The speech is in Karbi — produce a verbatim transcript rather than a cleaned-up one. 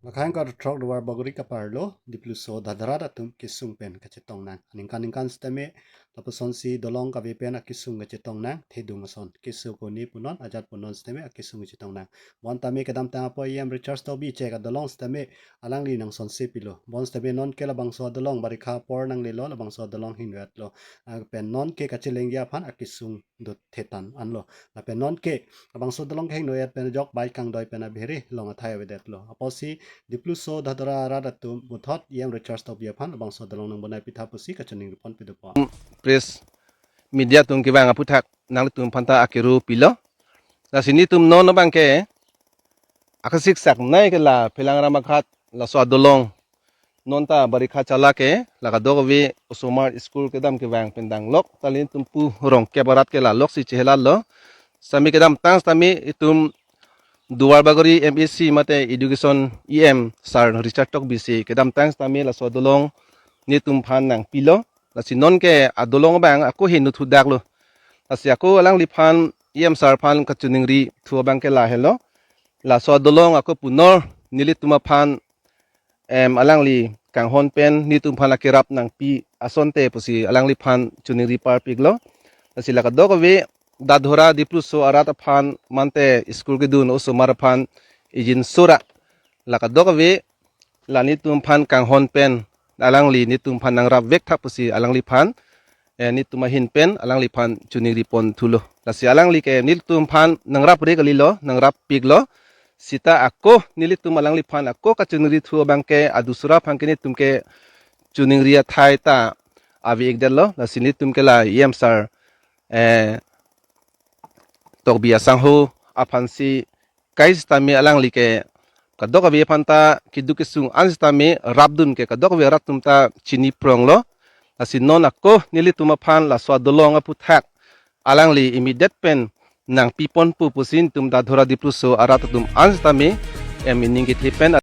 Lakhang ka throk Duarbagori kaparlo, Dipluso Dadhora atum kesung pen kachetong nang. Aningkan ningkan sitame, lapusonsi dolong kave pen akesung kachetong nang, thedung ason. Keso koni punon, ajat punon sitame akesung kachetong nang. Bonta me kedamtang apo E M Richard Tokbi chek adolong sitame, alangli nangsonse pilo. Bon sitame nonke labangso adolong barikha apor nanglelo, labangso adolong hingvetlo. Ah, pen nonke kachelengji aphan akesung dot thetan anlo. Lapen nonke labangso adolong kehingno et pen ajok bai kangdoi pen abhere long athai avedetlo. Apotsi Dipluso Dadhora arat atum puthot E M Richard Tokbi aphan labangso adolong nangbonai pitha pusi kachiningri pon pidopo. Press media atum kevang aphuthak nanglitum aphanta akero pilo. Lasi netum non abangke akasik saknei ke la Phelang Ramaghat laso adolong nonta barikha chala ke la kadokave osomar school kedam kevang pen danglok, ta netum pu rongkep arat ke la loksi chehelatlo. Sitame kedamtang sitame itum Duarbagori M A C mate Education E M sir Richard Tokbi si kedamtang sitame laso adolong netum aphan nangpilo. Lasi nonke adolong abang ako hingno thudaklo. Lasi ako alangliphan E M sir aphan kachiningri thu abangke lahelo. Laso adolong ako punor nelitum aphan em alangli kanghon pen netum aphan la kerap nangpi asonte pusi alangliphan chiningri parpiklo. Lasi la kadokave Dadhora Dipluso arat aphan mate school kedun osomar aphan ijin sura la kadokave la netum aphan kanghon pen alangli netum aphan nangrap vek thak pusi alangliphan eh, netum ahin pen alangliphan chiningri pon thulo. Lasi alangli ke netum aphan nangrap re kalilo, nangrap piklo. Sita ako nelitum alangliphan ako kachiningri thu abangke adusra aphan ke netum ke chiningri athai ta ave-ikdetlo. Lasi netum ke la E M sir eh, Tokbi asangho aphansi kai sitame alangli ke kadokave aphanta keduk kesung an sitame rapdun ke kadokave arat atum ta chini pronglo. Lasi non ako nelitum aphan laso adolong aphuthak alangli immediate pen nangpi ponpo pusi netum Dadhora Dipluso arat atum an sitame em ining kethe pen